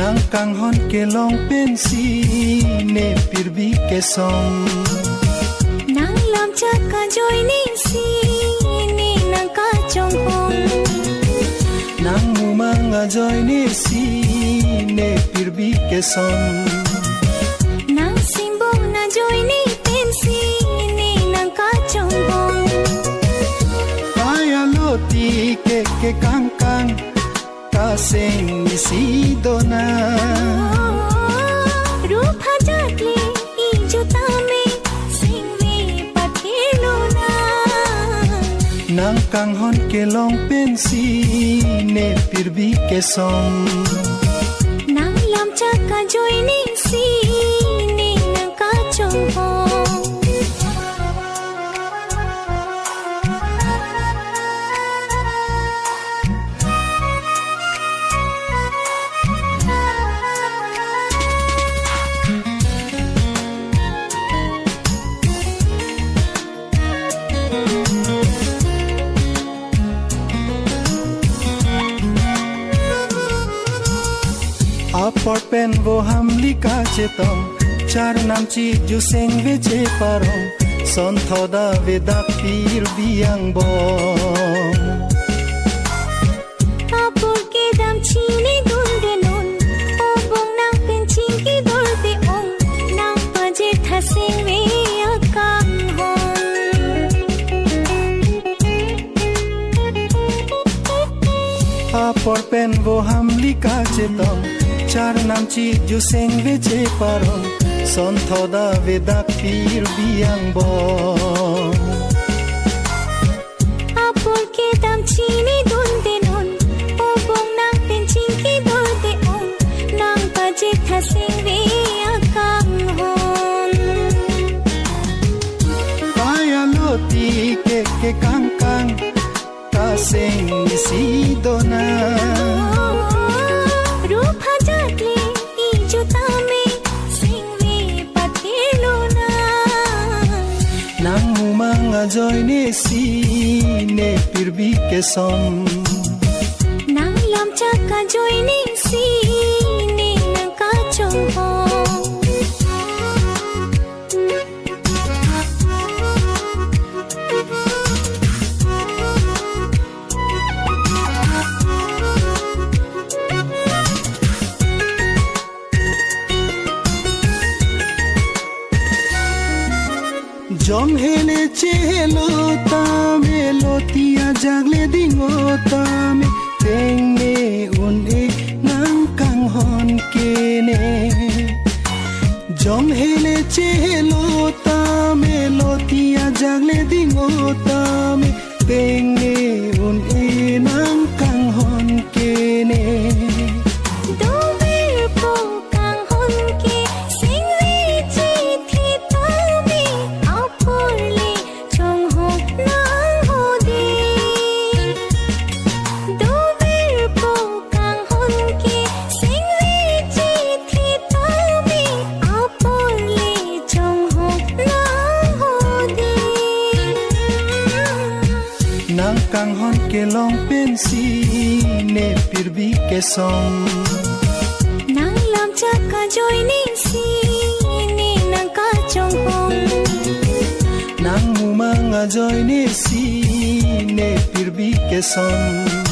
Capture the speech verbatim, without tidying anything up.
Nang kanghon kelong pensi ne pirbi kesom. Nang lamchak ajoine si ne nang kachonghong. Nang mumang ajoine si ne pirbi kesom. Nang simbong ajoine pensi ne nang kachonghong. Ai aloti ke ke kangkang, ta seng isi dona. Rup hajat le ijo tame singve pathir lona. Nang kanghon kelong pensi ne pirbi kesom. Nang lamchak ajoine si ne nang kachonghong. Apor pen vo hamli kachetong, charnam chiju sengve cheparong, sonthoda vedak pirbi angbong. Apor kedam chinidunde non, obong nang pen chingkidorde ong, nang pajirtha sengve akanghon. Apor pen vo hamli kachetong, charnam chiju sengve cheparong, sonthoda vedak pirbi angbong. Apor kedam chinidunde non, obong nang pen chingkidorde ong, nang pajirtha sengve akanghon. Ai aloti ke ke kangkang, ta seng isi dona. Rup hajat le ijo tame singve pathir lona. Nang mumang ajoine si ne pirbi kesom. Nang lamchak ajoine si ne nang kachonghong. Jom hele chelo tame, loti ajak le dingo tame, tengne un-e nang kanghon kene. Jom hele chelo tame, loti ajak le dingo tame, tengne un-e nang kanghon kene. Dover po kanghon ke singve chithi tame, apor le chonghong nang hode. Dover po kanghon ke singve chithi tame, apor le chonghong nang hode. Nang kanghon kelong pensi ne pirbi kesom. Nang lamchak ajoine si ne nang kachonghong. Nang mumang ajoine si ne pirbi kesom.